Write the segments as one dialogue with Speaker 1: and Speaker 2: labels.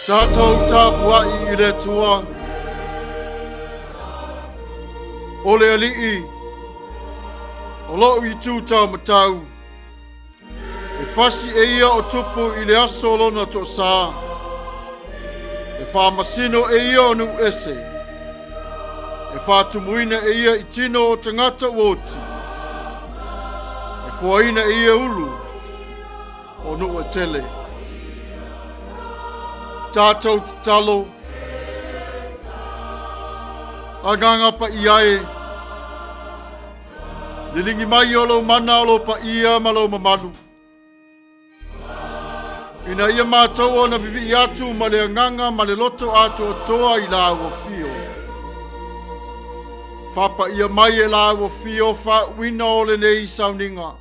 Speaker 1: Tatou tapuai i le Atua, o le Alii, o lou itu taumatau, e fasi e ia o tupu i le aso o lona toasā, e faamasino e ia o nuu ese, e faatumuina e ia i tino o tagata ua oti, e foaina e ia ulu o nuu e tele. Tatou tatalo, Agaga Paia e, liligi mai o lou mana o lou paia ma lou mamalu, ina ia mātou ona vivii atu ma le agaga ma le loto atoatoa i lāua fio. Faapaia mai e lāua fio faauuina o lenei sauniga.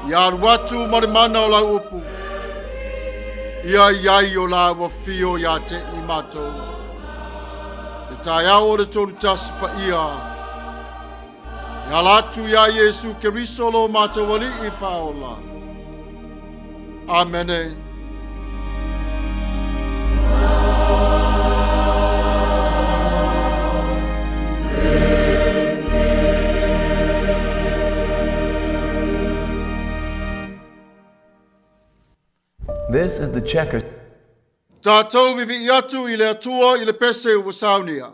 Speaker 1: Ia alu atu ma le mana o lau upu. Ia i ai o lāua fio iā te i mātou. Le taeao o le 31 paia. E ala atu iā Iesu Keriso lo mātou Alii Faaola. Amene.
Speaker 2: This is the checker.
Speaker 1: Tātou vivii atu i le Atua i le pese ua saunia.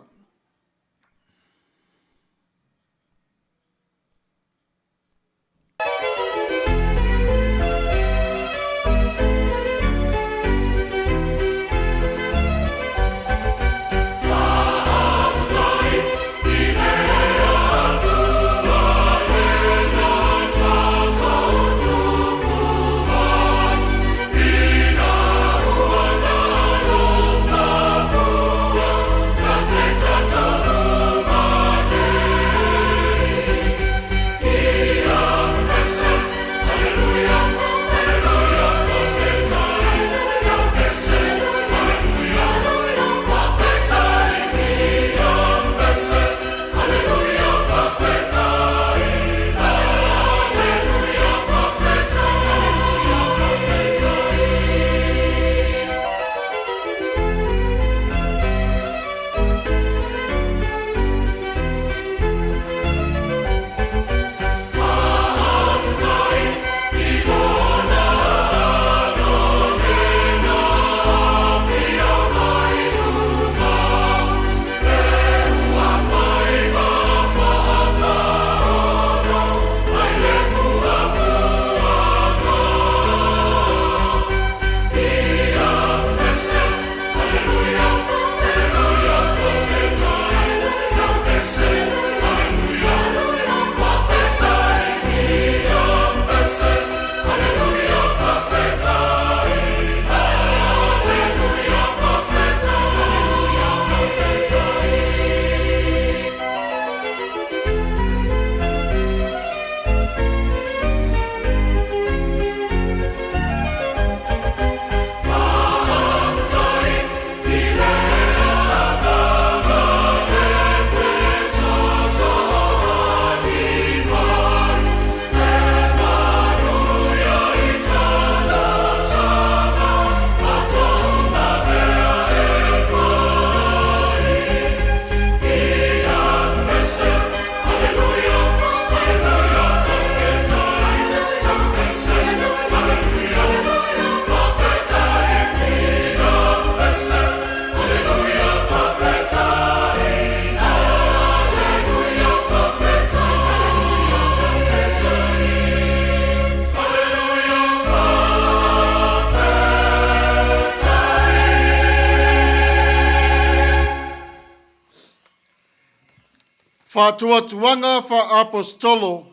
Speaker 1: Faatuatuaga faa-Aposetolo,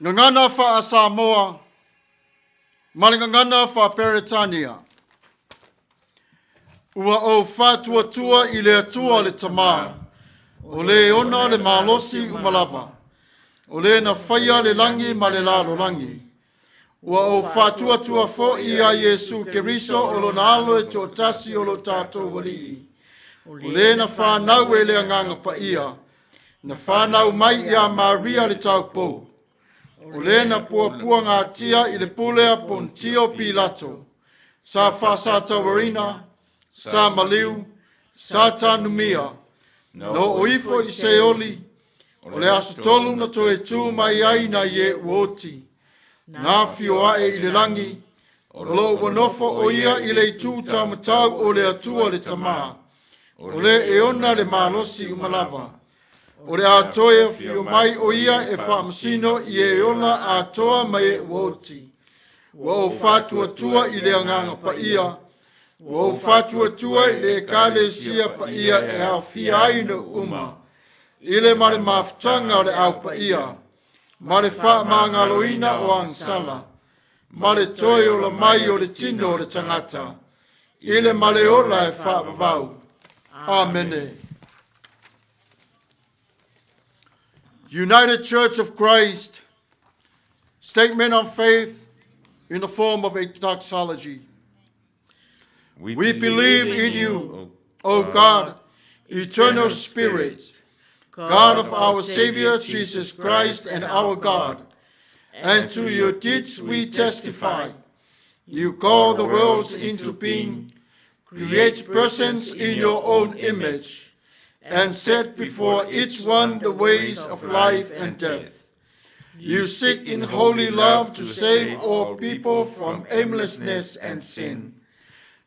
Speaker 1: Gagana faa-Samoa ma le Gagana faa-Peretania. Ua ou faatuatua i le Atua le Tama, o le ona le malosi uma lava, o le na faia le lagi ma le lalolagi. Ua ou faatuatua foi iā Iesu Keriso o lona Alo e toatasi o lo tatou Alii, o le na fanau e le Agaga Paia, na fanau mai iā Maria le taupou, o le na puapuagatia i le pule a Pontio Pilato, Sa Faasatauaina, sa maliu, sa tanumia, na oo ifo i Seoli, o le aso tolu na toe tu mai ai nai e ua oti, na afio ae i le lagi, o lo o ua nofo o ia i le itu taumatau o le Atua le Tama, o le e ona le malosi uma lava. O le a toe afio mai o ia e faamasino i e ola atoa ma e ua oti. Ua ou faatuatua i le Agaga Paia, ua ou faatuatua i le Ekalesia Paia e aofia ai nuu uma, i le ma le mafutaga o le Au Paia, ma le faamagaloina o agasala, ma le toe ola mai o le tino o le tagata, i le ma le ola e faavavau. Amene. United Church of Christ, Statement of Faith in the form of a doxology. We believe in you, O God, eternal Spirit, God of our Savior Jesus Christ and our God, and to your deeds we testify. You call the worlds into being, create persons in your own image, and set before each one the ways of life and death. You seek in holy love to save all people from aimlessness and sin.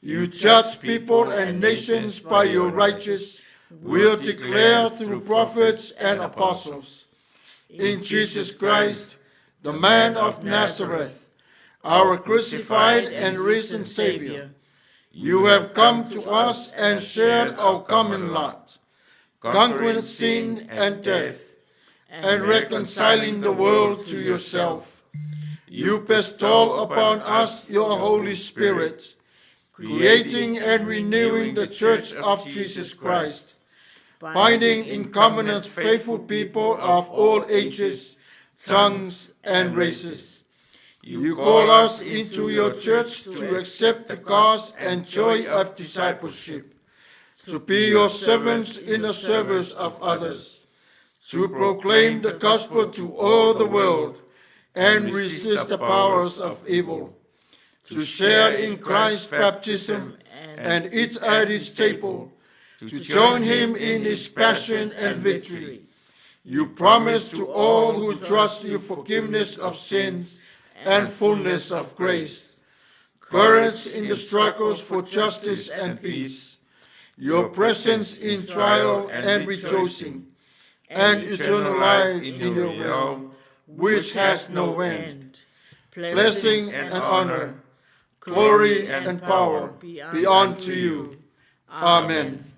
Speaker 1: You judge people and nations by your righteous will declared through prophets and apostles. In Jesus Christ, the man of Nazareth, our crucified and risen Savior, you have come to us and shared our common lot, conquering sin and death, and reconciling the world to yourself. You bestow upon us your Holy Spirit, creating and renewing the Church of Jesus Christ, binding in covenant faithful people of all ages, tongues, and races. You call us into your church to accept the cause and joy of discipleship, to be your servants in the service of others, to proclaim the gospel to all the world and resist the powers of evil, to share in Christ's baptism and eat at his table, to join him in his passion and victory. You promise to all who trust you forgiveness of sins and fullness of grace, courage in the struggles for justice and peace, your presence in trial and rejoicing, and eternal life in your realm, which has no end. Blessing and honor, glory and power be unto you. Amen.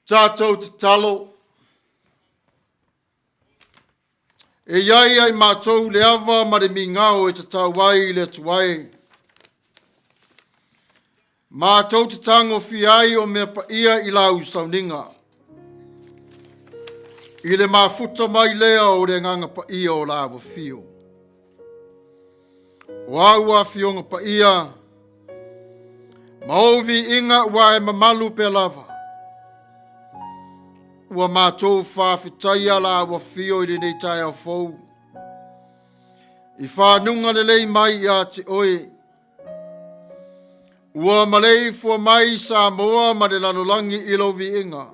Speaker 1: Tātou tatalo. E iai ai mātou le ava ma le migao e tatau ai i le Atua e. Mātou te tagofia ai o mea paia i lāu sauniga. I le mafuta mai lea o le Agaga Paia o la afio. O au afioga paia, ma ou viiga ua e mamalu pea lava. Ua mātou faafetaia la ua fio i lenei taeao fou. I whānunga lelei mai ia te oe. Ua maleifua mai Samoa ma le lalolagi i lou viiga.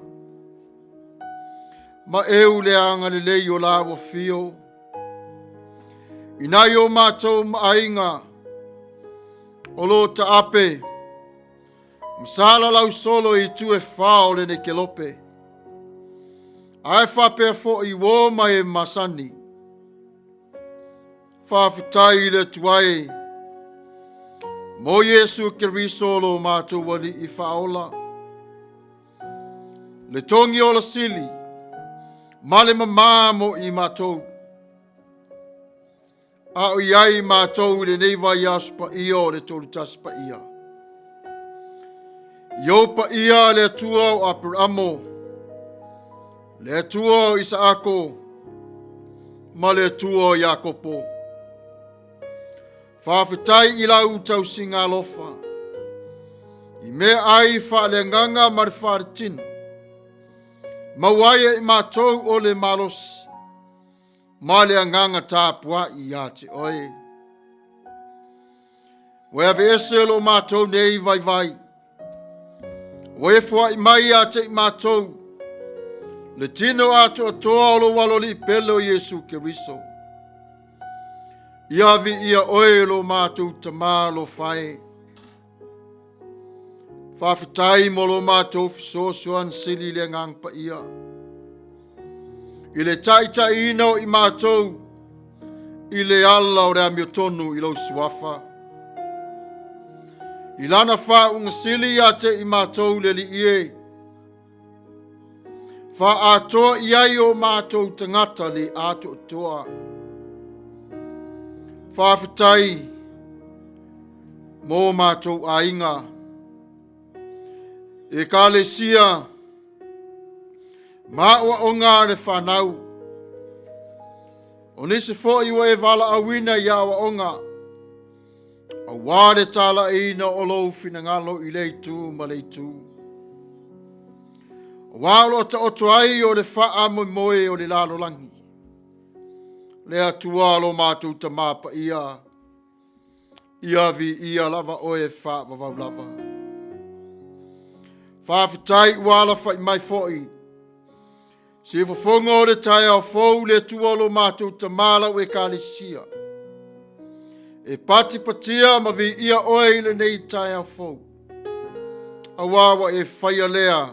Speaker 1: Ma eu le agalelei o la ua fio. I nai o mātou maaiga o lo taape, ma salalau solo i itu e whā o lenei kelope. Ae faapea foʻi ua o mai e masani. Faafetai i le Atua e. Mo Iesu Keriso lo mātou Alii faaola. Le togi ola sili, ma le mamā mo i mātou. A o i ai mātou i lenei vaiaso paia o le Tolutasi Paia. I ou paia le Atua o Aperamo, le Atua o Isaako, ma le Atua o Iakopo. Faafetai i lau tausiga alofa, i mea ai faaleagaga ma le faaletino, maua ai e i mātou o le malosi, ma le agaga tapuai ia te oe. Ua e aveese lo matou nei vaivai. Ua e foai mai ia te i matou le tino atoatoa o lou Aloalii pele o Iesu Keriso. Ia viia oe lo matou Tamā alofa e. Faafetai mo lo matou fesoasoani sili i le Agaga Paia. I le taitaiina o i matou i le ala o le amiotonu i lou suafa. I lana faauuga sili ia te i matou le Alii e, faaatoa i ai o matou tagata le atoatoa. Faafetai mo matou aiga, Ekalesia, ma aoaoga a le fanau. O nisi foi ua e valaauina i aoaoga, aua le talaiina o lou finagalo i lea itu ma le itu. Aua o lo o taoto ai o le faamoemoe o le lalolagi, le Atua lo matou Tamā Paia, Ia viia lava oe faavavau lava. Faafetai ua alafai mai foi. Sifofoga o le taeao fou le Atua o lo matou Tamā lau Ekalesia. E patipatia ma viia oe i lenei taeao fou. Auā ua e faia lea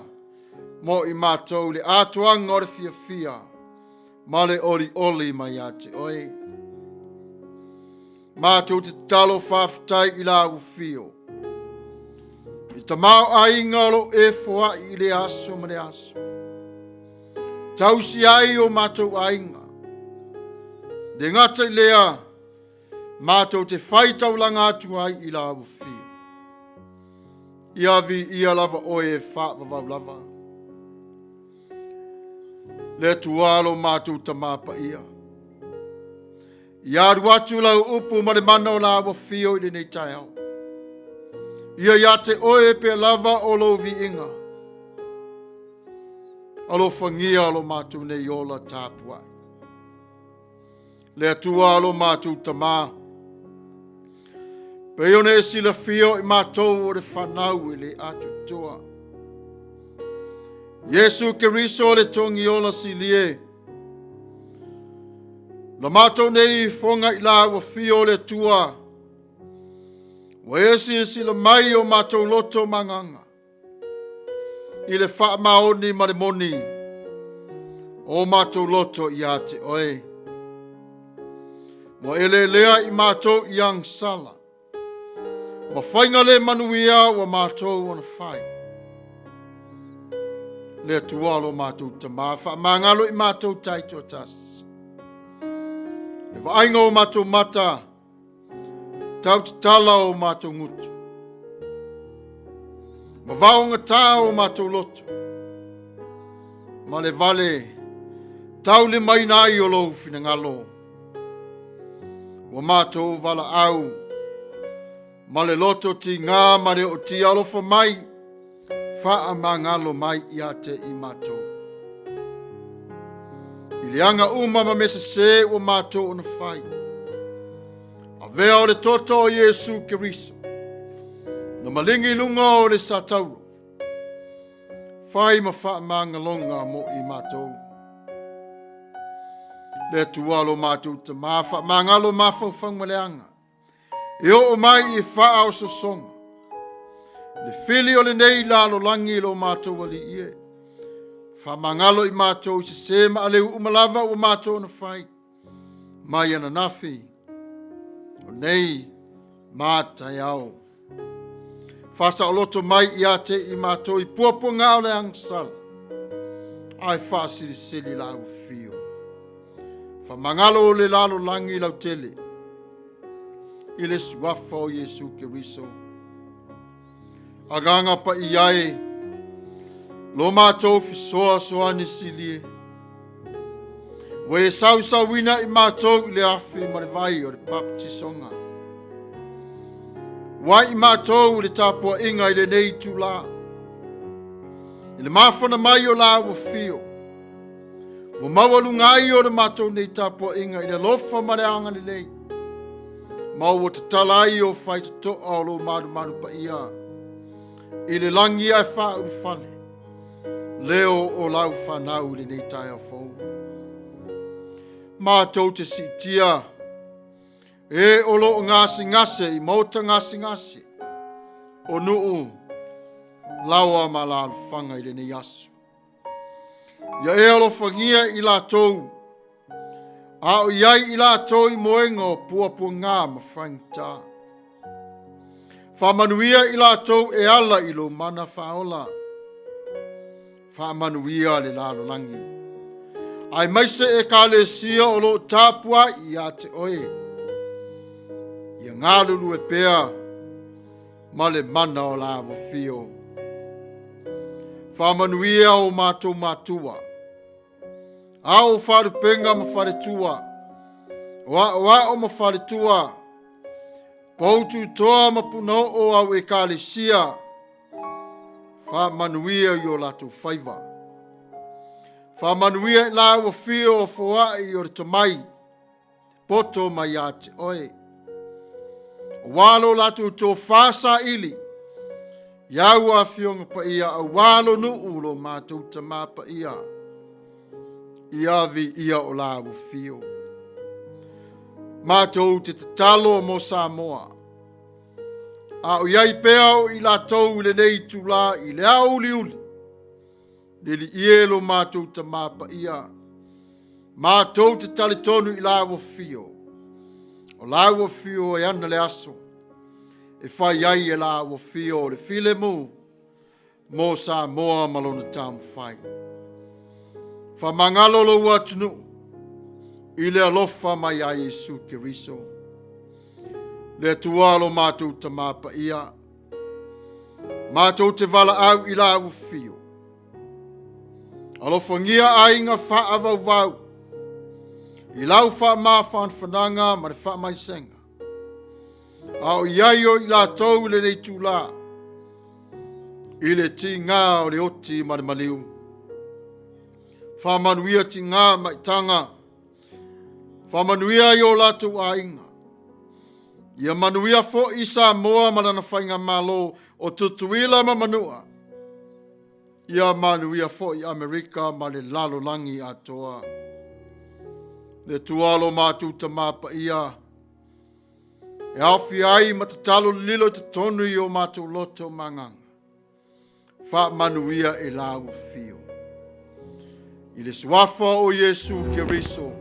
Speaker 1: mo i matou le atoaga o le fiafia ma le olioli mai ia te oe. Matou te tatalo faafetai i lau afio. I tamaoaiga o lo o e foai i le aso ma le aso. Tausi ai o matou aiga. Le gata i lea, matou te fai taulaga atu ai i lau afio. Ia viia lava oe e faavavau lava. Le Atua lo matou Tamā Paia. Ia alu atu lau upu ma le mana o lau afio i lenei taeao. Ia ia te oe pea lava o lou viiga. Alofagia lo matou nei ola tapuai. Le Atua lo matou Tamā. Pei ona e silafia o i matou o le fanau e le atoatoa. Iesu Keriso le togiola silie. Na matou nei ifoga i lau afio o le Atua. Ua e silasila mai o matou loto ma agaga i le faamaoni ma le moni o matou loto ia te oe. Ua eleelea i matou i agasala. Ma faiga le manuia ua matou ona fai. Le Atua lo matou Tamā, faamagalo i matou taitoatasi. Le vaaiga o matou mata, tau tatala o matou gutu. Ma vaogatā o matou loto. Ma le vale taulimaina ai o lou finagalo. Ua matou valaau ma le loto tigā ma le ootia alofa mai, faamagalo mai ia te i matou. I le aga uma ma mea sesē ua matou ona fai, avea o le toto o Iesu Keriso, na maligi i luga o le satauro, fai ma faamagaloga mo i matou. Le Atua lo matou Tamā, faamagalo mafaufauga leaga, e oo mai i faaososoga. Le fili o lenei lalolagi lo matou Alii e, faamagalo i matou i sesē ma aleu uma lava ua matou ona fai, mai ananafi, o nei ma taeao. Faasaoloto mai ia te i matou i puapuaga o le agasala, ae faasilisili lau afio. Faamagalo o le lalolagi lautele i le suafa o Iesu Keriso. Agaga paia e, lo matou fesoasoani sili e. Ua e sausauina i matou i le afi ma le vai o le baptisoga. Ua i matou i le tapuaiga i lenei itulā. I le mafana mai o lau afio, ua maualuga ai o le matou nei tapuaiga i le alofa ma le agalelei. Ma ua tatala ai o faitotoa o lou malumalu paia i le lagi ae faaulufale leo o lau fanau i lenei taeao fou. Matou te siitia e o lo o gasegase i maota gasegase o nuu laoa ma alaalafaga i lenei aso. Ia e alofagia i latou, a o i ai i latou i moega o puapuaga ma faigata. Faamanuia i latou e ala i lou mana faaola. Faamanuia le lalolagi. Aemaise Ekalesia o lo o tapuai ia te oe. Ia galulue pea ma le mana o la afio. Faamanuia o matou matua, ao faalupega ma faletua, o aoao ma faletua, poututoa ma punaoo au Ekalesia, faamanuia i o latou faiva. Faamanuia i la ua fio o foai o le tomai, poto mai ia te oe. Aua lo latou tofa saili, i au afioga paia, aua lo nuu lo matou tama paia, ia viia o la ua fio. Matou te tatalo mo Samoa, a o i ai pea o i latou i lenei itula i le ao uliuli, Le Alii e lo matou Tama Paia, matou te talitonu i la ua fio, o la ua fio e ana le aso, e fai ai e la ua fio o le filemu mo Samoa ma lona taumafai. Faamagalo lou atunuu i le alofa mai ia Iesu Keriso. Le Atua lo matou Tama Paia, Matou te valaau i la ua fio. Alofagia aiga faavauvau i lau faamafanafanaga ma le faamaisega. A o i ai o i latou i lenei itulā i le tigā o le oti ma le maliu. Faamanuia tigā maitaga, faamanuia i o latou aiga. Ia manuia foi Samoa ma lana faigamalo o Tutuila ma Manua. Ia manuia foi Amerika ma le lalolagi atoa. Le Atua lo matou Tama Paia, e aofia ai ma tatalo lililo i totonu i o matou loto ma agaga. Faamanuia e la ua fio. I le suafa o Iesu Keriso,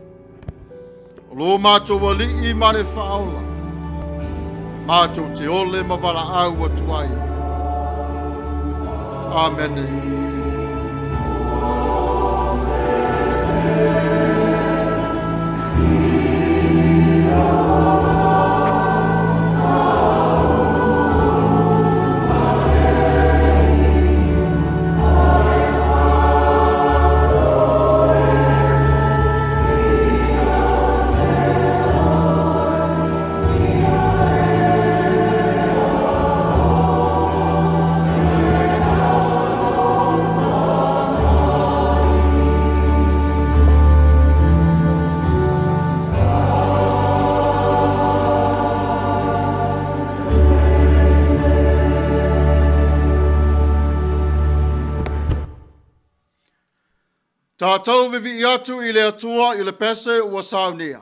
Speaker 1: o lo matou Alii ma le Faaola, matou te ole ma valaau atu ai. Amene. Tātou vivii atu i le Atua i le pese ua saunia.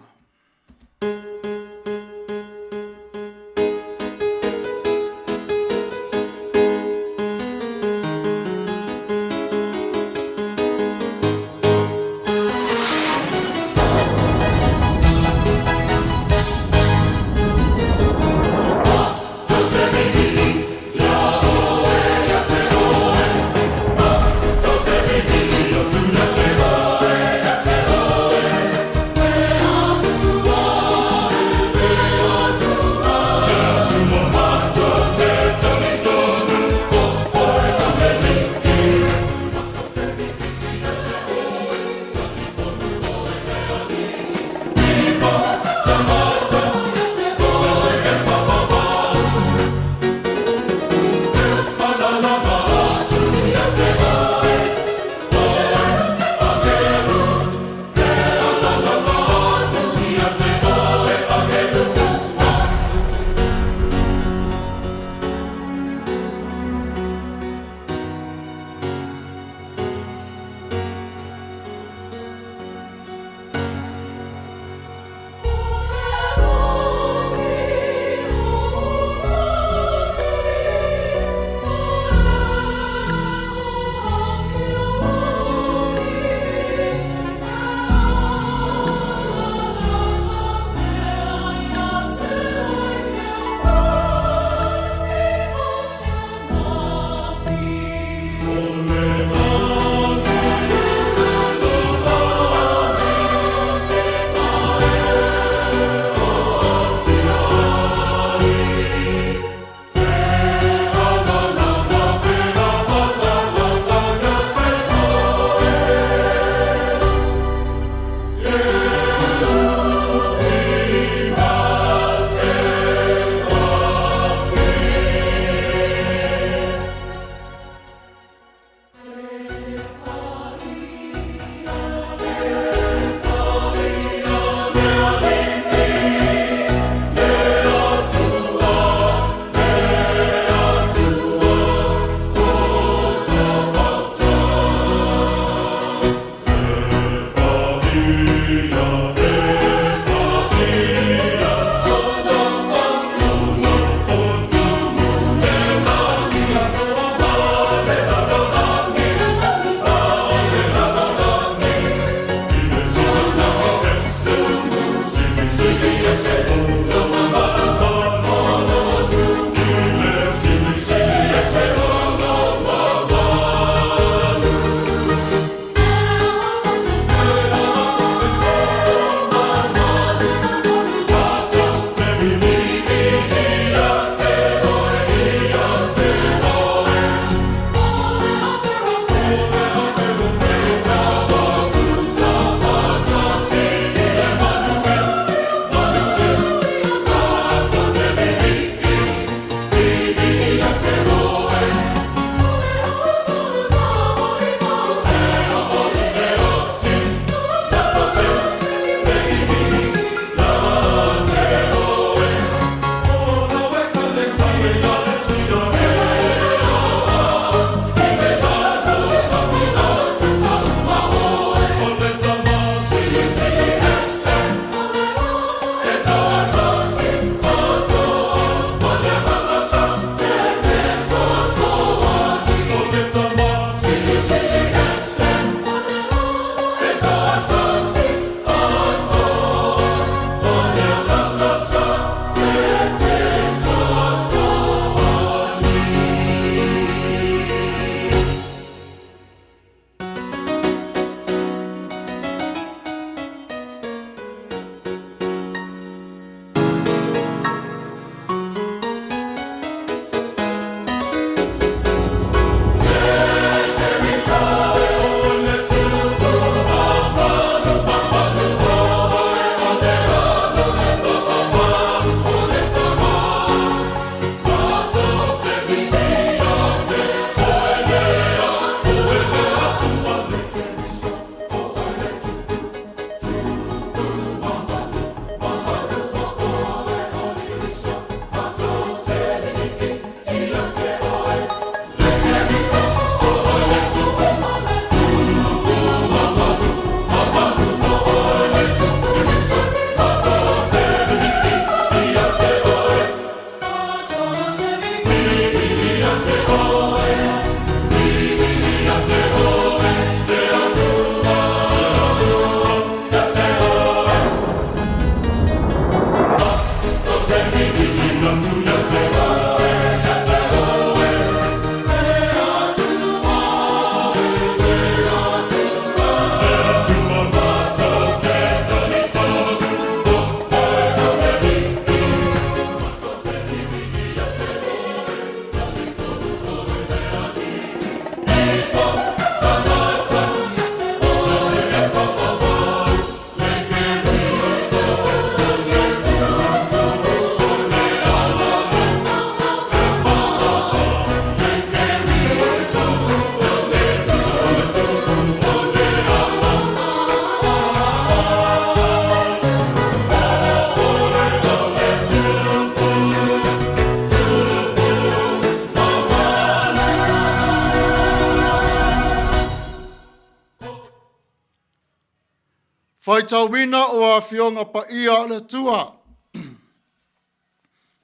Speaker 1: Faitauina o Afioga Paia a le Atua.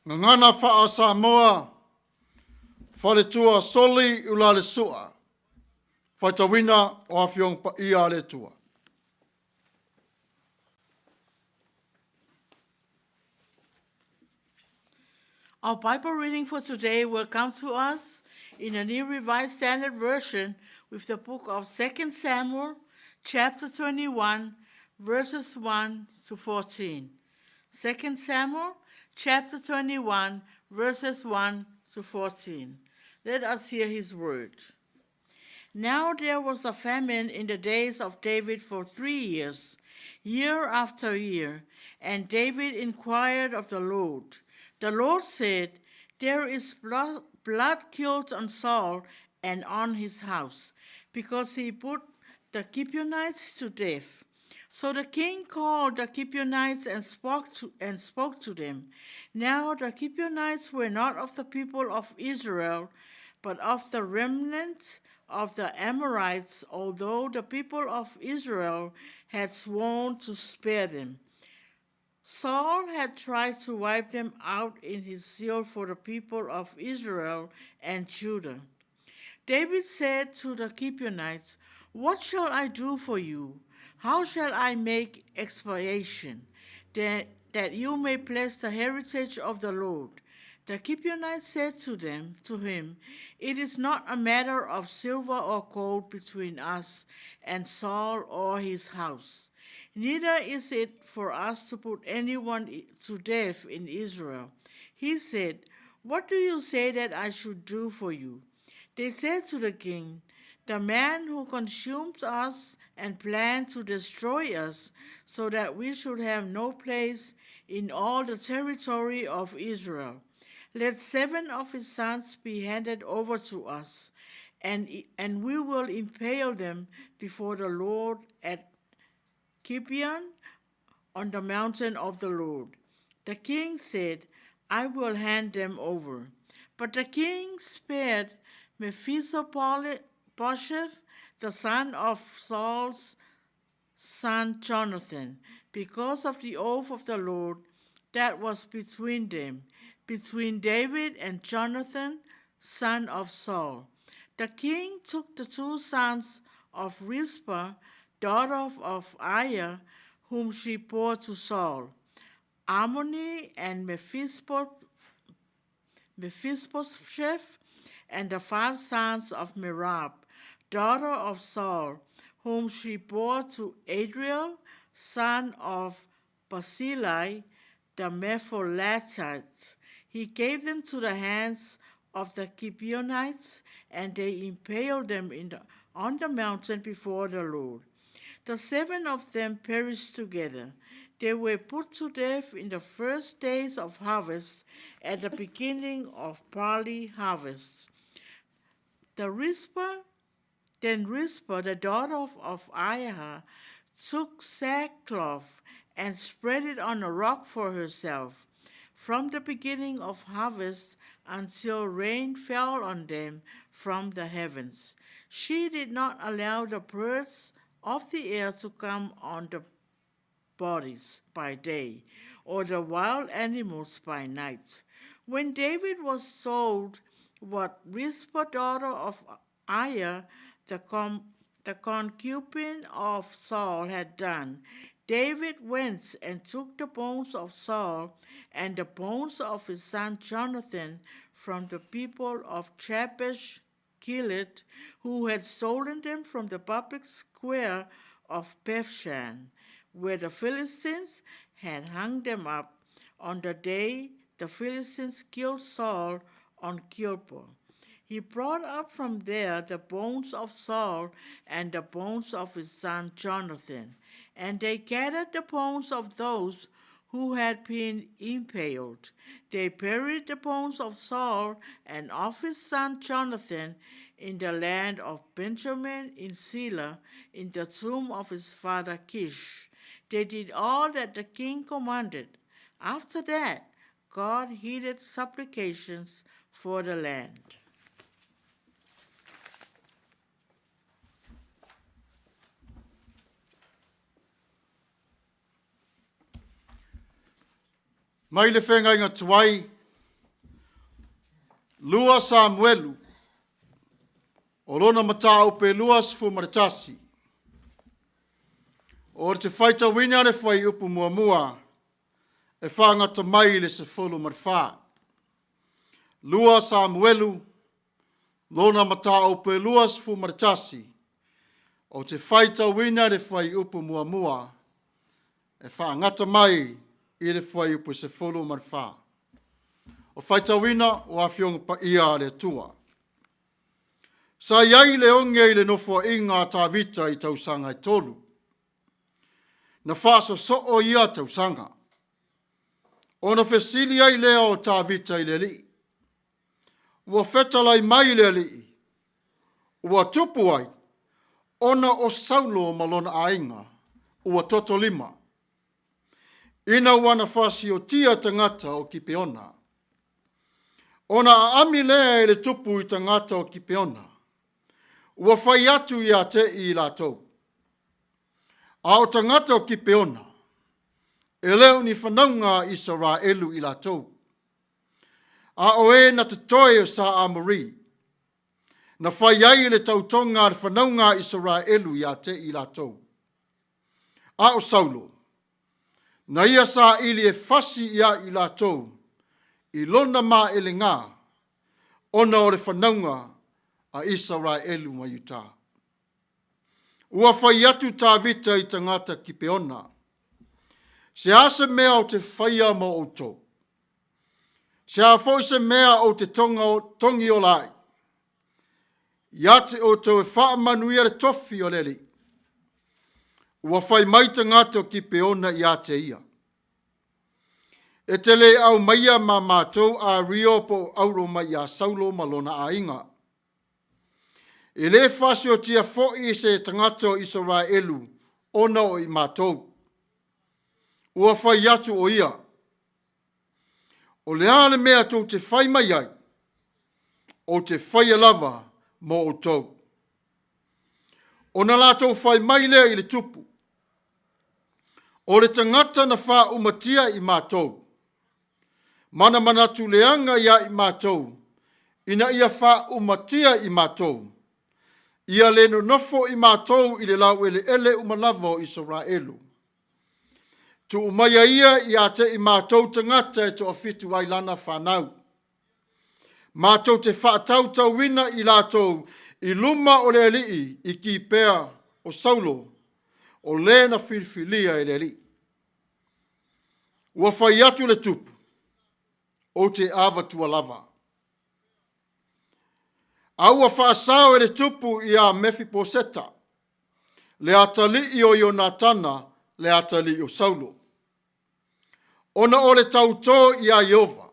Speaker 1: Gagana faa-Samoa, Faletua Soli Ulalesua. Faitauina o Afioga Paia a le Atua.
Speaker 3: Our Bible reading for today will come to us in the New Revised Standard Version with the book of 2 Samuel, chapter 21, verses 1 to 14. 2 Samuel, chapter 21, verses 1 to 14. Let us hear his word. Now there was a famine in the days of David for 3 years, year after year, and David inquired of the Lord. The Lord said, There is blood guilt on Saul and on his house, because he put the Gibeonites to death. So the king called the Gibeonites and spoke to them. Now the Gibeonites were not of the people of Israel, but of the remnant of the Amorites, although the people of Israel had sworn to spare them. Saul had tried to wipe them out in his zeal for the people of Israel and Judah. David said to the Gibeonites, What shall I do for you? How shall I make expiation, that you may bless the heritage of the Lord? The Gibeonites said to him, It is not a matter of silver or gold between us and Saul or his house. Neither is it for us to put anyone to death in Israel. He said, What do you say that I should do for you? They said to the king, The man who consumes us and planned to destroy us so that we should have no place in all the territory of Israel. Let 7 of his sons be handed over to us, and we will impale them before the Lord at Gibeon on the mountain of the Lord. The king said, I will hand them over. But the king spared Mephibosheth, the son of Saul's son Jonathan, because of the oath of the Lord that was between them, between David and Jonathan, son of Saul. The king took the 2 sons of Rizpah, daughter of Aiah, whom she bore to Saul, Armoni and Mephibosheth, and the 5 sons of Merab, daughter of Saul, whom she bore to Adriel, son of Barzillai, the Meholathite. He gave them to the hands of the Gibeonites, and they impaled them on the mountain before the Lord. The 7 of them perished together. They were put to death in the first days of harvest, at the beginning of barley harvest. Then Rizpah, the daughter of Aiah, took sackcloth and spread it on a rock for herself, from the beginning of harvest until rain fell on them from the heavens. She did not allow the birds of the air to come on the bodies by day, or the wild animals by night. When David was told what Rizpah, daughter of Aiah, the concubine of Saul, had done, David went and took the bones of Saul and the bones of his son Jonathan from the people of Jabesh Gilead, who had stolen them from the public square of Bethshan, where the Philistines had hung them up on the day the Philistines killed Saul on Gilboa. He brought up from there the bones of Saul and the bones of his son Jonathan, and they gathered the bones of those who had been impaled. They buried the bones of Saul and of his son Jonathan in the land of Benjamin in Zelah, in the tomb of his father Kish. They did all that the king commanded. After that, God heeded supplications for the land.
Speaker 1: Mai le feagaiga tuai, 2 Samuelu, o lona mataupu e 21. O te faitauina le fuaiupu muamua e faagata mai i le 14. 2 Samuelu, lona mataupu e 21, ou te faitauina le fuaiupu muamua e faagata mai i le fuaiupu 14. O faitauina o Afioga Paia a le Atua. Sa i ai le oge i le nofoaiga a Tavita i tausaga e 3. Na faasosoo ia tausaga. Ona fesili ai lea o Tavita i le Alii, Ua fetalai mai le Alii, ua tupu ai ona o Saulo ma lona aiga ua totolima, ina ua na faasiotia tagata o Kipeona. Ona aami lea e le tupu i tagata o Kipeona, ua fai atu ia te i latou. A o tagata o Kipeona, e le o ni fanauga a Isaraelu i latou, a o e na totoe o sa Amori, na fai ai le tautoga a le fanauga a Isaraelu ia te i latou. A o Saulo, na ia saili e fasi ia i latou i lona maelega, ona o le fanauga a Isaraelu ma Iuta. Ua fai atu Tavita i tagata Kipeona, Se a se mea ou te faia mo outou? Se a foi se mea ou te togiola ai? Ia te outou e faamanuia le tofi o le Alii. Ua fai mai tagata o Kipeona ia te ia, E te le aumaia ma matou ario po o auro mai ia Saulo ma lona aiga. E le faasiotia foi se tagata o Isaraelu ona o i matou. Ua fai atu o ia, O le a le mea tou te fai mai ai, ou te faia lava mo outou. Ona latou fai mai lea i le tupu, O le tagata na faaumatia i matou, ma na manatu leaga ia i matou, ina ia faaumatia i matou, ia le nonofo i matou i le laueleele uma lava o Isaraelu. Tuu maia ia ia te i matou tagata e toafitu ai lana fanau. Matou te faatautauina i latou i luma o le alii i Kipea o Saulo, o le na filifilia e le alii. Ua fai atu le tupu, ou te avatua lava. A ua faasao e le tupu ia Mefiposeta, le atalii o Ionatana, le atalii o Saulo. Ona o le tautō iā Ieova,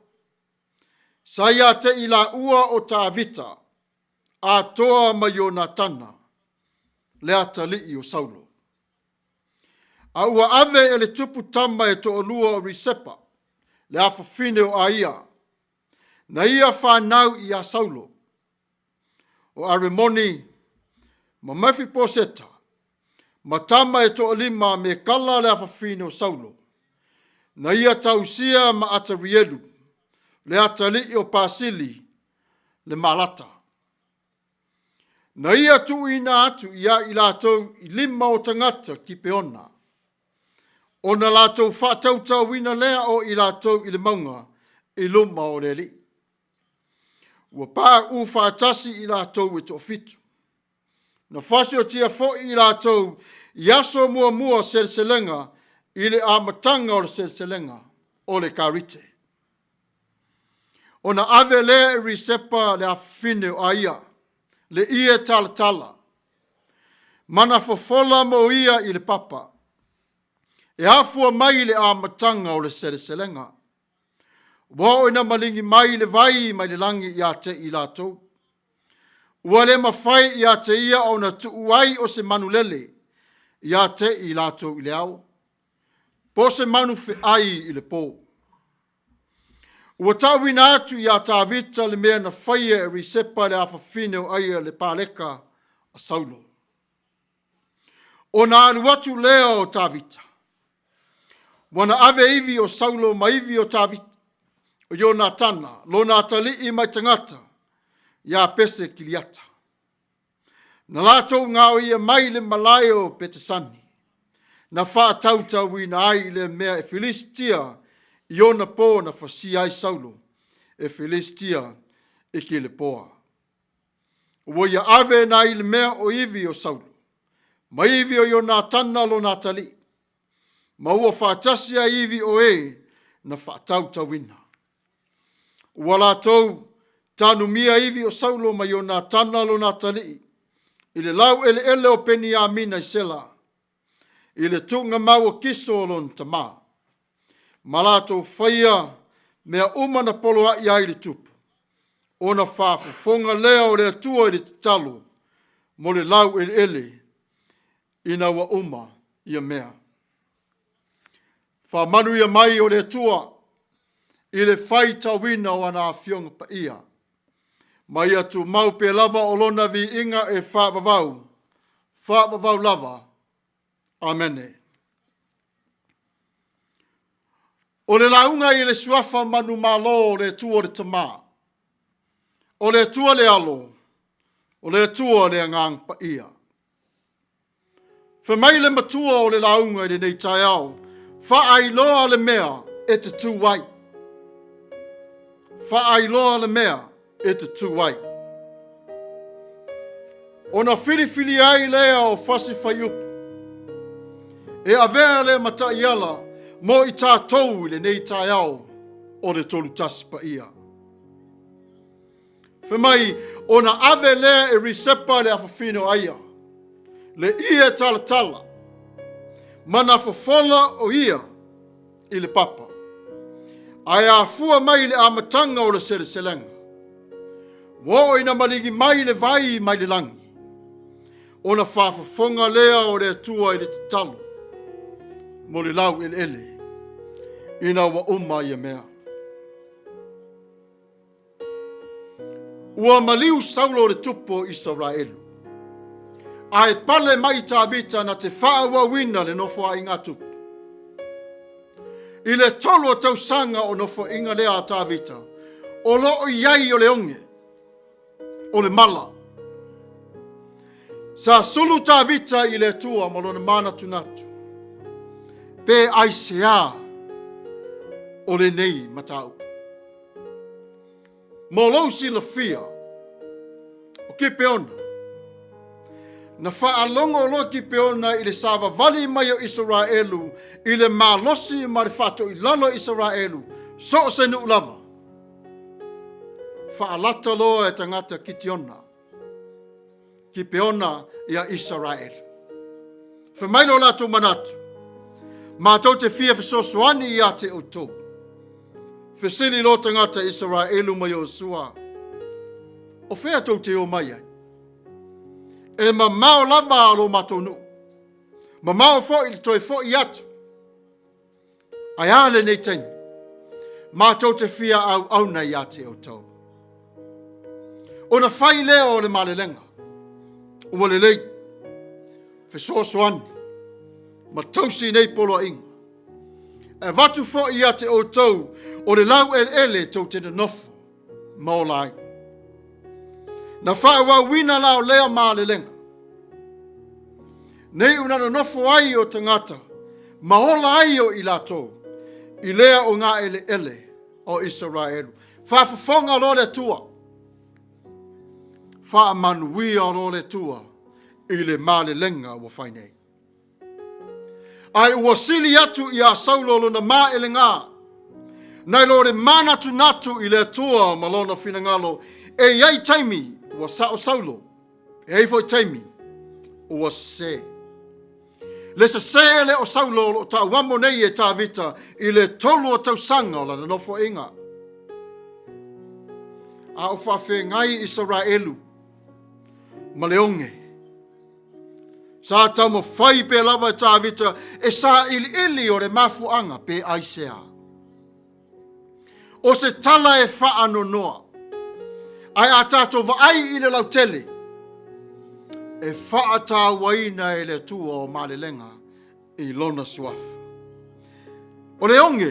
Speaker 1: sa ia te i laua o Tavita, atoa ma Ionatana, le atalii o Saulo. A ua ave e le tupu tama e toalua o Risepa, le afafine o Aia, na ia fanau iā Saulo, o Aremoni ma Mefiposeta, ma tama e toalima a Mekala le afafine o Saulo, na ia tausia ma Atarielu, le atalii o Pasili, le Malata. Na ia tuuina atu ia i latou i lima o tagata Kipeona, ona latou faatautauina lea o i latou i le mauga i luma o le Alii. Ua pauu faatasi i latou e toafitu. Na fasiotia foi i latou i aso muamua o seleselega i le amataga o le seleselega o le Karite. Ona ave lea e Risepa le afafine o Aia, le ie talatala, ma na fofola mo ia i le papa, e afua mai i le amataga o le seleselega. Ua oo ina maligi mai le vai mai le lagi ia te i latou. Ua le mafai ia te ia ona tuu ai o se manulele ia te i latou i le ao, po o se manu feai i le po. Ua tauina atu iā Tavita le mea na faia e Risepa le afafine o Aia le paleka a Saulo. Ona alu atu lea o Tavita. Ua na ave ivi o Saulo ma ivi o Tavita, o Ionatana, lona atalii mai tagata, iā Pese Kiliata. Na latou gaoia mai le malae o Petesani, na faatautauina ai i le mea e Filisitia i ona po na fasia ai Saulo e Filisitia i Kilepoa. Ua ia ave na i le mea o ivi o Saulo, ma ivi o Ionatana lona atalii, ma ua faatasi ai ivi o e na faatautauina. Ua latou tanumia ivi o Saulo ma Ionatana lona atalii i le laueleele o Peniamina i Sela, i le tuugamau o Kiso o lona tamā, ma latou faia mea uma na poloai ai le tupu, ona faafofoga lea o le Atua i le tatalo mo le laueleele ina ua uma ia mea. Faamanuia mai o le Atua i le faitauina o ana afioga paia, ma ia tumau pea lava o lona viiga e faavavau, faavavau lava. Amene. O le lauga i le suafa manumalo o le Atua le Tama, o le Atua le Alo, o le Atua le Agaga Paia. Fai mai le matua o le lauga i lenei taeao, faailoa le mea e te tu ai. Faailoa le mea e te tu ai. Ona filifilia ai lea o Fasi Faiupu e avea lea mataiala mo i tatou i lenei taeao o le Tolutasi Paia. Fai mai, ona ave lea e Risepa le afafine o Aia, le ie talatala, ma na fofola o ia i le papa. Ae afua mai i le amataga o le seleselega, ua oo ina maligi mai le vai mai le lagi, ona faafofoga lea o le Atua i le tatalo mo le laueleele, ina ua uma ia mea. Ua maliu Saulo le tupu o Isaraelu, ae pale mai Tavita na te faaauauina le nofoaiga a tupu. I le tolu o tausaga o nofoaiga lea a Tavita, o lo o i ai o le oge, o le mala. Sa sulu Tavita i le Atua ma lona manatunatu, pe aisea o lenei mataupu. Mo lou silafia, o Kipeona, na faalogo loa Kipeona i le savavali mai o Isaraelu i le malosi ma le faatoilalo o Isaraelu, so o se nuu lava. Faalata loa e tagata Kitiona. Kipeona ia Isaraelu. Fai mai lo latou manatu, matou te fia fesoasoani ia te outou. Fesili lo tagata Isaraelu ma Iosua, o fea tou te o mai ai? E mamao lava lo matou nuu, mamao foi le toe foi atu. Ae a lenei taimi? Matou te fia auauna ia te outou. Ona fai lea o le malelega, ua lelei, fesoasoani, ma tausi nei poloaiga. E avatu foi ia te outou o le laueleele tou te nonofo ma ola ai. Na faaauauina la o lea malelega. Nei una nonofo ai o tagata ma ola ai o i latou i lea o ngā eleele o Isaraelu. Faafofoga loa le Atua. Faamanuia loa le Atua i le malelega ua fai nei. Ae ua sili atu iā Saulo lona maelegā, nai lo le manatunatu i le Atua ma lona finagalo. E i ai taimi ua sao Saulo, e i ai foi taimi ua sesē. Le sesē lea o Saulo o lo o tauamo nei e Tavita i le tolu o tausaga o lana nofoaiga. A o faafeagai Isaraelu ma le oge. Sa taumafai pea lava e Tavita e sailiili o le mafuaaga pe aisea. O se tala e faanonoa, ae a tatou vaai i le lautele, e faatauaina e le Atua o malelega i lona suafa. O le oge,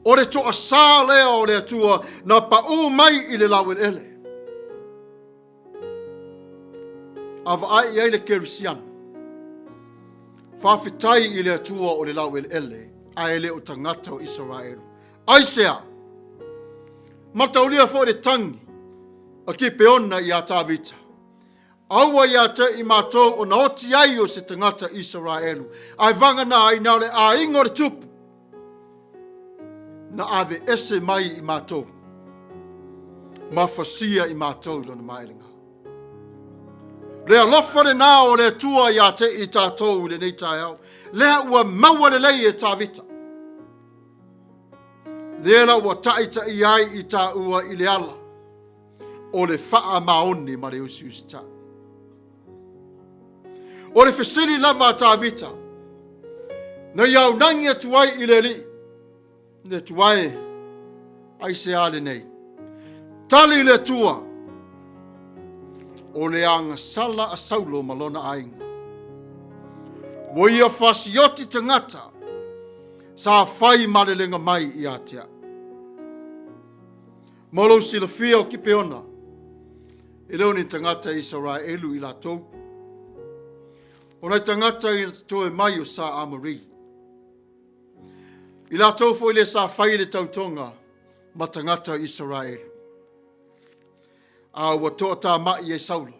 Speaker 1: o le toasā lea o le Atua na paʻū mai i le laueleele. A vaai i ai le Kerisiano, faafetai i le Atua o le laueleele, ae le o tagata o Isaraelu. Aisea? Mataulia foi le tagi a Kipeona iā Tavita. Aua ia te i matou ona oti ai o se tagata Isaraelu, ae vagana ai na o le aiga o le tupu na ave ese mai i matou ma fasia i matou i lona maelega. Le alofa lenā o le Atua ia te i tatou i lenei taeao, lea ua maua lelei e Tavita. Lea la ua taitaia ai i tāua i le ala o le faamaoni ma le usiusitai. O le fesili lava a Tavita, na ia aunagi atu ai i le Alii, le Atua e, aisea lenei? Tali le Atua, o le agasala a Saulo ma lona aiga. Ua ia fasioti tagata sa fai malelega mai ia te au. Mo lou silafia o Kipeona, e le o ni tagata Isaraelu i latou. O nai tagata i totoe mai o Sa Amori. I latou foi le sa fai le tautoga ma tagata Isaraelu. A ua toatama'i e Saulo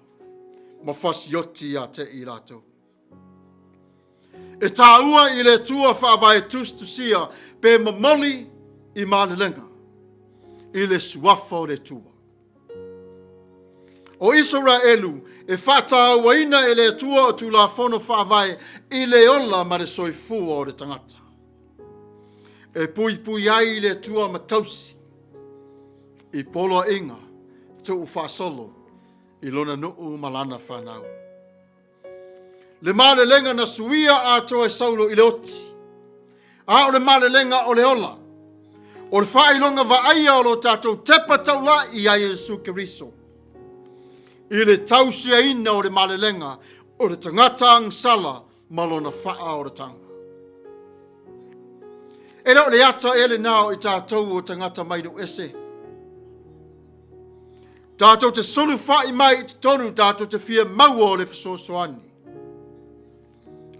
Speaker 1: ma fasioti ia te i latou. E tāua i le Atua faavae tusitusia pe momoli i malelega i le suafa o le Atua. O Isaraelu e faatauaina e le Atua o Tulafono faavae i le ola ma le soifua o le tagata. E puipui ai le Atua ma tausi i poloaiga tuufaasolo i lona nuu ma lana fanau. Le malelega na suia atoa e Saulo i le oti, a o le malelega o le ola, o le faailoga vaaia o lo tatou tepa taula'i ia Iesu Keriso, i le tausiaina o le malelega o le tagata agasala ma lona faaolataga. E le o le ata ea lenā o i tatou o tagata mai nuu ese. Tatou te sulufa'i mai i totonu tatou te fia maua o le fesoasoani.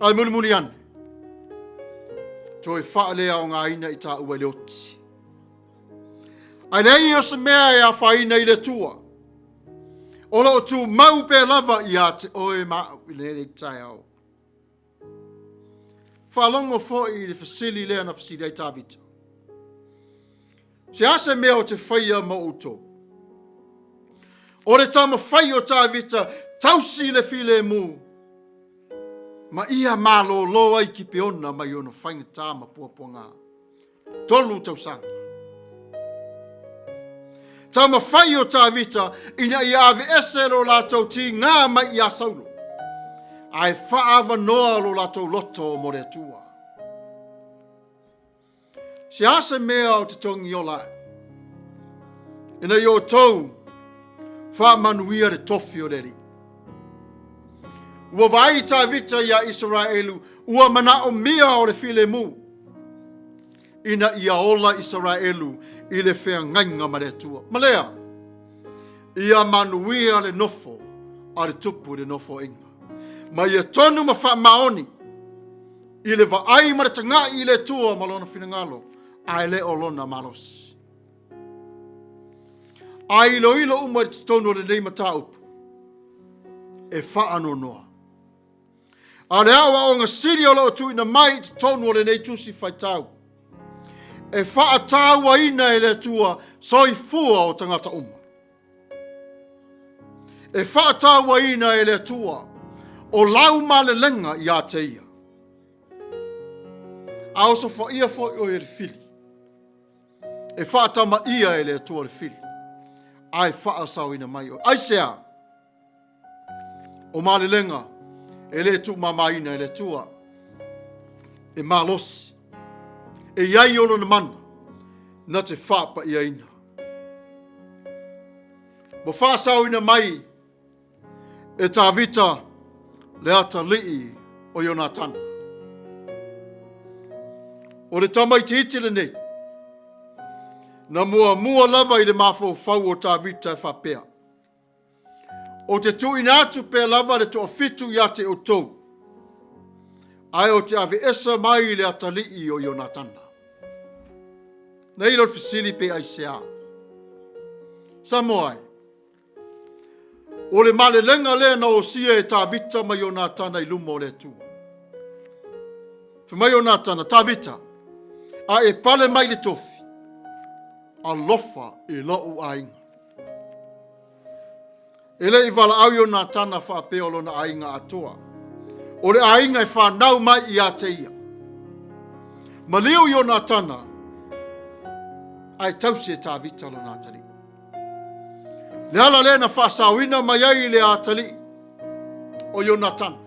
Speaker 1: Ae mulimuli ane, toe faaleaogaina i tāua i le oti. Ae leai o se mea e afaina i le Atua. O lo o tumau pea lava ia te oe ma au i lenei taeao. Faalogo foi i le fesili lea na fesili ai Tavita. Se a se mea o te faia ma outou? O le taumafai o Tavita tausi le filemu ma ia malōlō ai Kipeona mai ona faigata ma puapuagā. 3 tausaga. Taumafai o Tavita ina ia aveese lo latou tīgā mai iā Saulo, ae faaavanoa lo latou loto mo le Atua. Se a se mea o te togiola ai, ina ia outou faamanuia le tofi o le Alii. Ua vaai Tavita iā Isaraelu, ua manaomia o le filemu, ina ia ola Isaraelu i le feagaiga ma le Atua. Ma lea, ia manuia le nofo a le tupu i le nofoaiga. Ma ia tonu ma faamaoni i le vaai ma le taga'i i le Atua ma lona finagalo, ae le o lona malosi. A iloilo uma i totonu o lenei mataupu, e faanoanoa. A o le aoaoga sili o lo o tuuina mai i totonu o lenei tusi faitau, e faatauaina e le Atua soifua o tagata uma. E faatauaina e le Atua o lau malelega ia te ia. A osofaia foi oe e le fili, e faatamaia e le Atua le fili, ae faasaoina mai oe. Aisea? O malelega e le tuumamaina e le Atua, e malosi, e i ai o lona mana na te faapaiaina. Ua faasaoina mai e Tavita le atalii o Ionatana. O le tamaitiiti lenei, na muamua lava i le mafaufau o Tavita e faapea, Ou te tuuina atu pea lava le toafitu ia te outou, ae ou te aveesa mai le atalii o Ionatana. Nei lea o le fesili pe aisea. Samoa e, o le malelega lea na osia e Tavita ma Ionatana i luma o le Atua. Fai mai Ionatana, Tavita, a e pale mai i le tofi, alofa i lou aiga. E le i valaau Ionatana faapea o lona aiga atoa. O le aiga e fanau mai ia te ia. Maliu Ionatana, ae tausi e Tavita lona atalii. Le ala lea na faasaoina mai ai le atalii o Ionatana.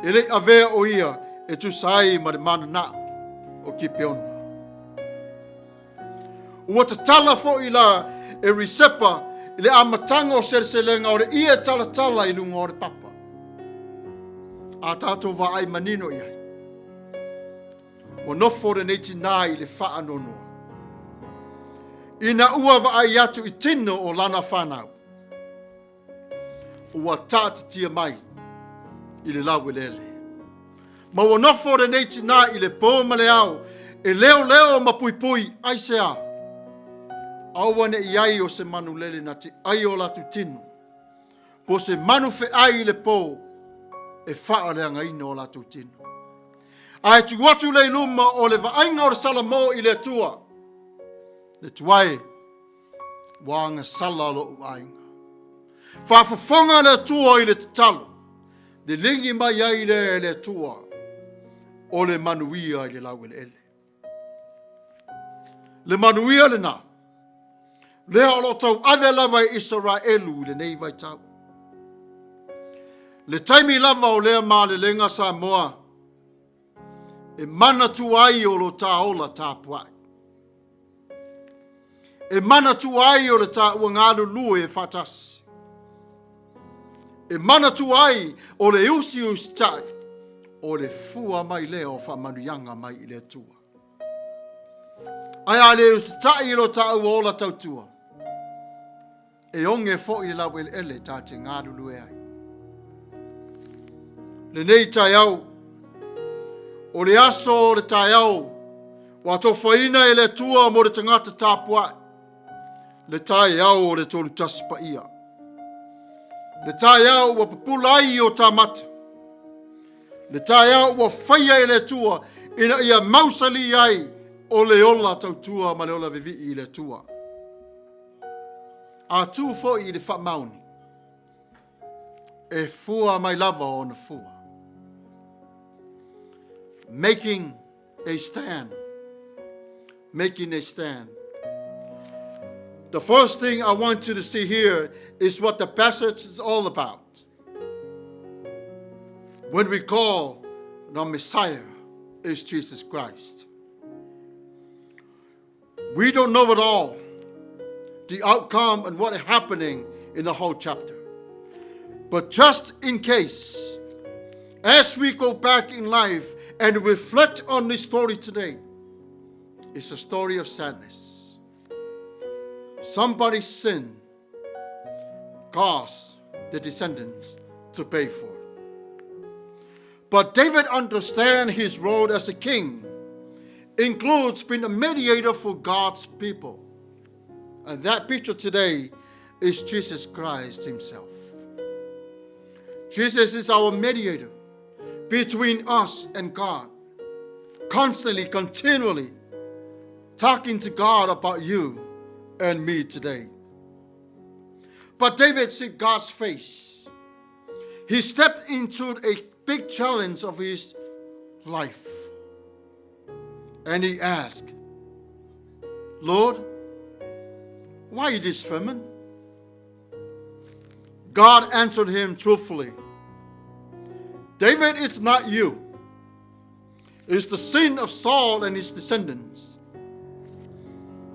Speaker 1: E le i avea o ia e tusa ai ma le manana o Kipeona. Ua tatala foi la e Risepa i le amataga o seleselega o le ie talatala i luga o le papa. A tatou vaai manino i ai, ua nofo lenei tinā i le faanoanoa. Ina ua vaai atu i tino o lana fanau, ua taatitia mai i le laueleele. Ma ua nofo lenei tinā i le pō ma le ao, e leoleo ma puipui, aisea? Aua ne i ai o se manulele na te ai o latou tino, po o se manu feai i le pō e faaleagaina o latou tino. Ae tuu atu lea i luma o le vaaiga o le Salamo i le Atua, le Atua e, ua agasala lou aiga. Faafofoga le Atua i le tatalo, liligi mai ai lea e le Atua o le manuia i le laueleele. Le manuia lena, lea o lo o tauave lava e Isaraelu i lenei vaitau. Le taimi lava o lea malelega Samoa, e manatua ai o lo ta ola tapuai. E manatua ai o le taua galulue faatasi. E manatua ai o le usiusitai o le fua mai lea o faamanuiaga mai i le Atua. Ae a le usitai i lo taua ola tautua, E oge foi le laueleele ta te galulue ai. Lenei taeao, o le aso o le taeao ua tofaina e le Atua mo le tagata tapuai, le taeao o le Tolutasi Paia. Le taeao ua pupula ai o ta mata. Le taeao ua faia e le Atua ina ia mausali ai o le ola tautua ma le ola vivii i le Atua. A tu foi i le faamaoni, e fua mai lava ona fua. Making a stand. Making a stand. The first thing I want you to see here is what the passage is all about. When we call the Messiah is Jesus Christ. We don't know at all the outcome and what is happening in the whole chapter. But just in case, as we go back in life and reflect on this story today, it's a story of sadness. Somebody's sin caused the descendants to pay for it. But David understands his role as a king includes being a mediator for God's people. And that picture today is Jesus Christ himself. Jesus is our mediator between us and God, constantly, continually talking to God about you and me today. But David seek God's face. He stepped into a big challenge of his life. And he asked, Lord, why this famine? God answered him truthfully David, it's not you. It's the sin of Saul and his descendants.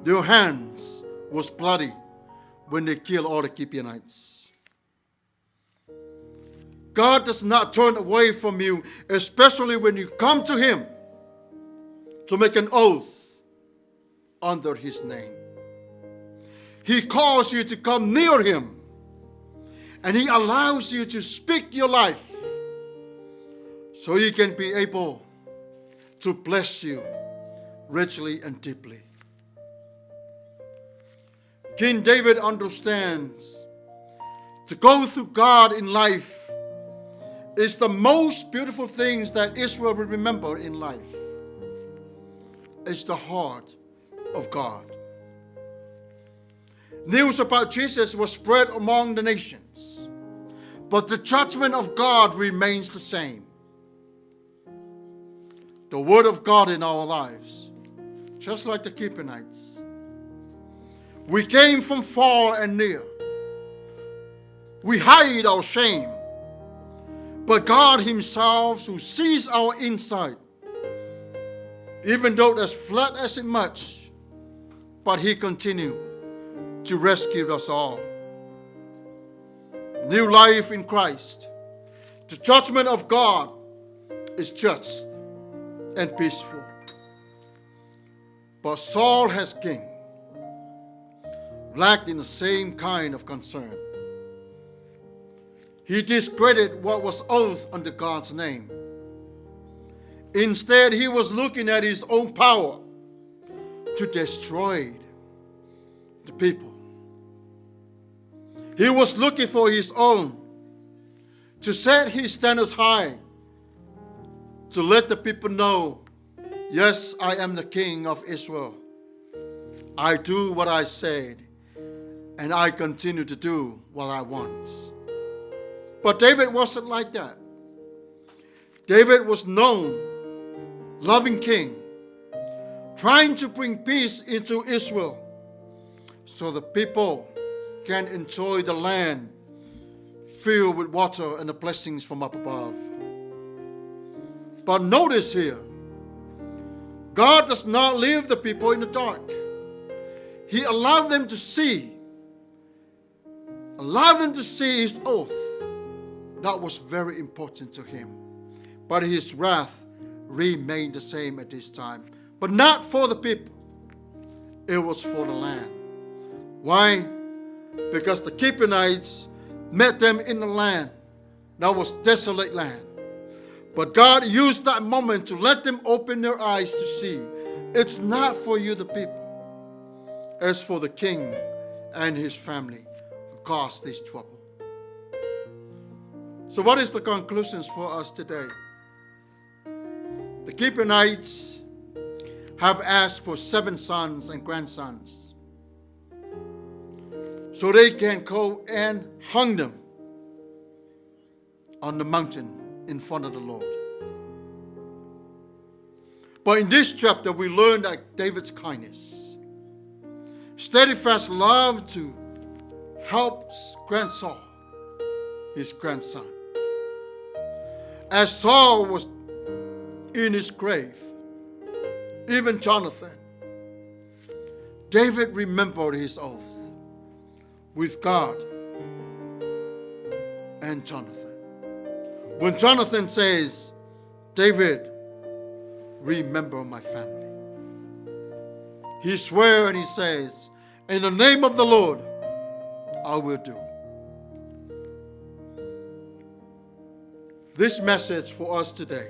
Speaker 1: Their hands was bloody when they killed all the Gibeonites. God does not turn away from you, especially when you come to Him. to make an oath under his name. He calls you to come near him and he allows you to speak your life so he can be able to bless you richly and deeply. King David understands to go through God in life is the most beautiful things that Israel will remember in life. It's the heart of God. News about Jesus was spread among the nations, but the judgment of God remains the same. The word of God in our lives, just like the Gibeonites. We came from far and near. We hide our shame. But God Himself, who sees our inside, even though as flat as it much, but He continued to rescue us all. New life in Christ. The judgment of God is just and peaceful. But Saul has king lacked in the same kind of concern. He discredited what was oath under God's name. Instead, he was looking at his own power to destroy the people. He was looking for his own, to set his standards high, to let the people know, yes, I am the king of Israel. I do what I said, and I continue to do what I want. But David wasn't like that. David was known, loving king, trying to bring peace into Israel so the people can enjoy the land filled with water and the blessings from up above. But notice here, God does not leave the people in the dark. He allowed them to see, allowed them to see his oath. That was very important to him. But his wrath remained the same at this time. But not for the people, it was for the land. Why? Because the Gibeonites met them in the land that was desolate land. But God used that moment to let them open their eyes to see it's not for you, the people. It's for the king and his family who caused this trouble. So, what is the conclusions for us today? The Gibeonites have asked for 7 sons and grandsons so they can go and hang them on the mountain in front of the Lord. But in this chapter, we learn that David's kindness, steadfast love to help grandson, his grandson. As Saul was in his grave, even Jonathan, David remembered his oath with God and Jonathan. When Jonathan says, David, remember my family. He swears and he says, in the name of the Lord, I will do. This message for us today,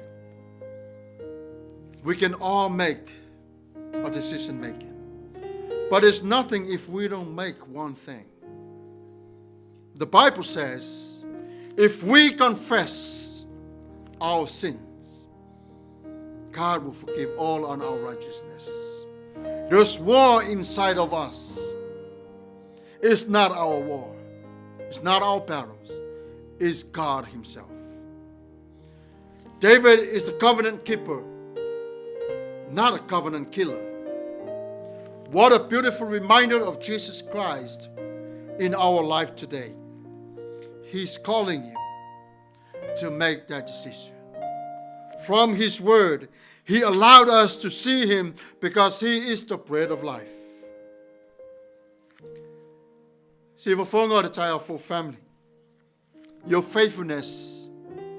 Speaker 1: we can all make a decision making. But it's nothing if we don't make one thing. The Bible says, if we confess our sins, God will forgive all on our righteousness. There's war inside of us. It's not our war. It's not our battles. It's God Himself. David is a covenant keeper, not a covenant killer. What a beautiful reminder of Jesus Christ in our life today. He's calling you to make that decision. From His Word, He allowed us to see Him because He is the bread of life. Sivafonga the Taiafo family, your faithfulness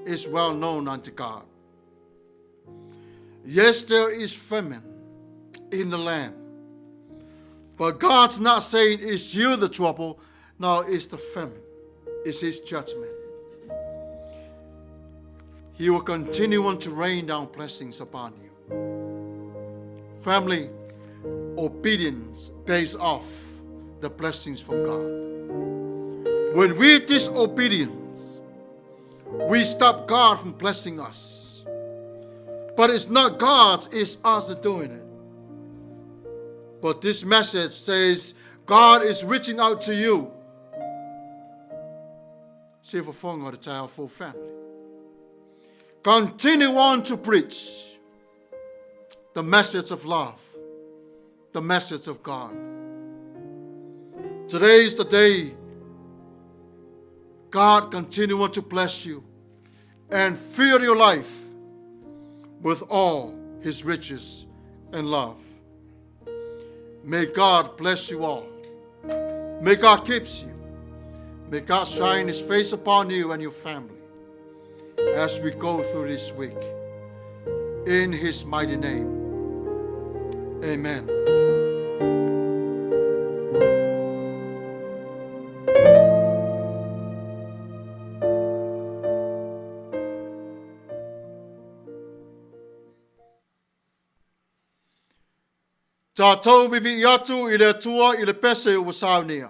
Speaker 1: is well known unto God. Yes, there is famine. in the land. But God's not saying it's you the trouble. No, it's the famine. It's his judgment. He will continue on to rain down blessings upon you. Family, obedience pays off the blessings from God. When we disobedience, we stop God from blessing us. But it's not God, it's us doing it. But this message says God is reaching out to you. Siufofoga o le full family. Continue on to preach the message of love, the message of God. Today is the day God continue on to bless you and fill your life with all his riches and love. May God bless you all. May God keep you. May God shine his face upon you and your family as we go through this week. In his mighty name. Amen. Tatou vivi'i atu i le Atua i le pese ua saunia.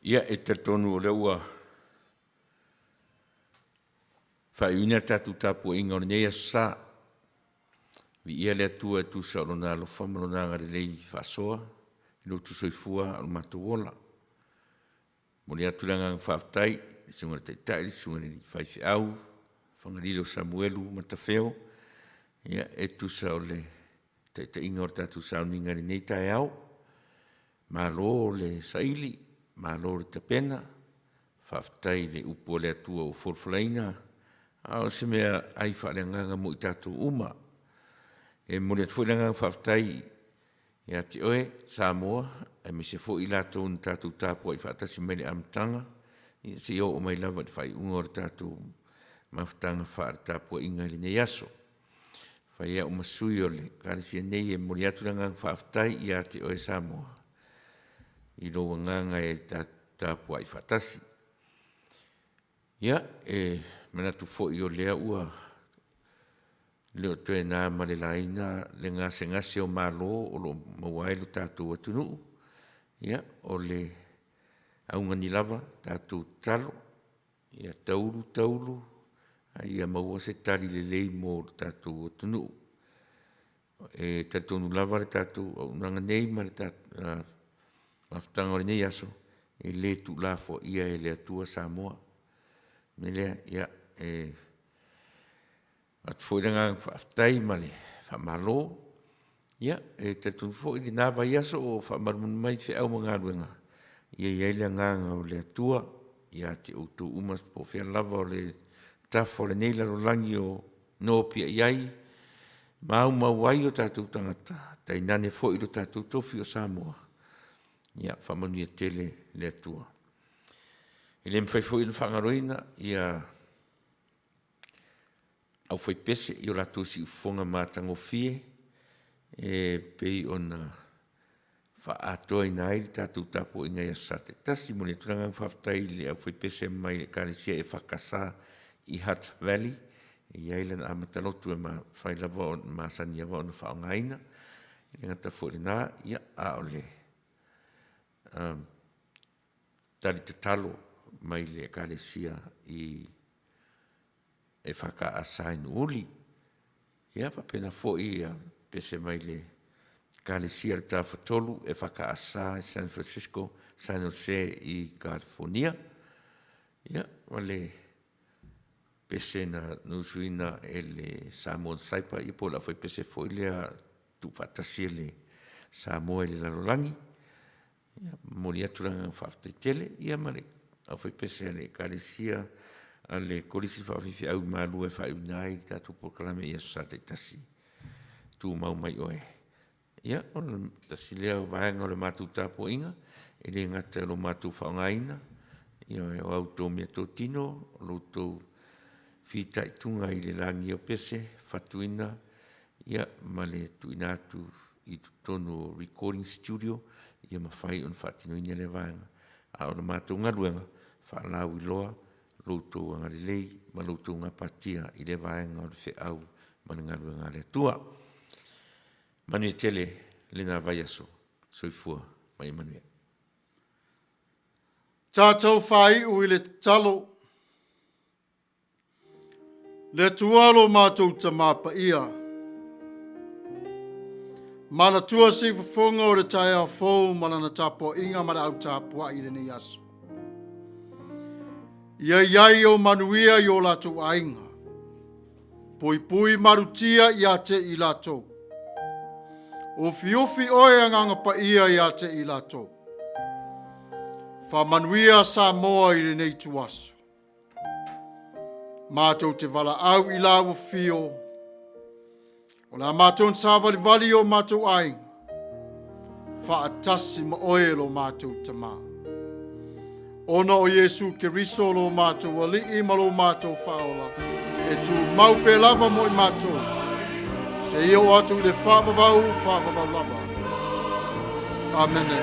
Speaker 4: Ia, e talitonu o lea ua faaiuina le tatou tapuaiga o lenei Aso Sa. Viia le Atua e tusa o Lona alofa ma Lona agalelei faasoa i lo outou soifua a o lo matou ola. Momoli atu le agaga faafetai i le Susuga i le Taitai, le Susuga i le Faifeau Fagalilo Samuelu Matafeo, ia, e tusa o le taitaiga o le tatou sauniga i lenei taeao. Malo le saili, malo le tapena, faafetai i le upu a le Atua ua folafolaina, a o se mea ai faaleagaga mo i tatou uma. E momoli atu foi le agaga faafetai ia te oe Samoa, aemaise foi i latou na tatou tapuai faatasi mai le amataga seia oo mai lava i le faaiuga o le tatou mafutaga faale-tapuaiga i lenei aso. E fai ai au ma sui o le Ekalesia nei e momoli atu le agaga faafetai ia te oe Samoa i lou agaga e tapuai faatasi. Ia, e manatu foi o lea ua le o toe na ma le laina le gasegase o Malo o lo o maua ai lo tatou atunuu. Ia, o le augani lava, tatou tatalo, ia taulu taulu a ia maua se tali lelei mo le tatou atunuu. E talitonu lava le tatou auaunaga nei ma le mafutaga o lenei aso, e le tuulafoaia e le Atua Samoa. O le mea lea, ia, e avatu foi le agaga faafetai ma le faamalo. Ia, e talitonu foi o lena vaiaso o faamalumalu mai feau ma galuega, ia i ai le agaga o le Atua ia te outou uma po o fea lava o le tafa o lenei lalolagi o nopiai ai ma aumau ai o tatou tagata, tainane foi lo tatou tofi o Samoa, ia faamanuia tele le Atua. E le mafai foi ona faagaloina aufaipese i o latou siufofoga matagofie e pei ona faaatoaina ai le tatou tapuaiga i aso Sa taitasi. E momoli atu le agaga faafetai i le aufaipese mai le Ekalesia EFKS i Hutt Valley, e i ai lana amata lotu e mafai lava ona masani lava ona faaaogaina. E le gata foi i lena, a o le tali tatalo mai le Ekalesia i EFKS i Nuuuli. Ia faapena foi pese mai le Ekalesia Le Tafatolu EFKS i San Francisco, San Jose i Kalifonia. Ia, ma le pese na usuina e le Samoan Saipa po o le aufaipese foi lea tuufaatasi e le Samoa i le lalolagi. Ia, momoli atu le agaga faafetai tele, ia ma le aufaipese a le Ekalesia a le Kolisi Faafaifeau i Malua e faaiuina ai le tatou polokalame i Aso Sa taitasi, Tumau Mai Oe. Ia, o le tasi lea o vaega o le matou tapuaiga, e le gata i lo matou faaaogaina o a outou meatotino, o lo outou fitaituga i le lagia o pese, fatuina ma le tuuina atu i totonu o recording studio ia mafai ona faatinoina lea vaega. A o le matou galuega, faalauiloa lo outou agalelei ma lo outou gapatia i lea vaega o le feau ma le galuega a le Atua. Manuia tele lena vaiaso. Soifua ma ia manuia.
Speaker 1: Tatou faaiu i le tatalo. Le Atua lo matou Tamā Paia, manatua siufofoga o le taeao fou ma lana tapuaiga ma le au tapuai i lenei aso. Ia i ai ou manuia i o latou aiga, puipui malutia ia te i latou. Ufiufi oe agaga paia ia te i latou. Faamanuia Samoa i lenei ituaso. Matou te valaau i lau afio, o le a matou savalivali i o matou aiga, faatasi ma oe lo matou Tamā. Ona o Iesu Keriso lo matou Alii ma lo matou Faaola, e tumau pea lava mo i matou, seia oo atu i le faavavau faavavau lava. Amene.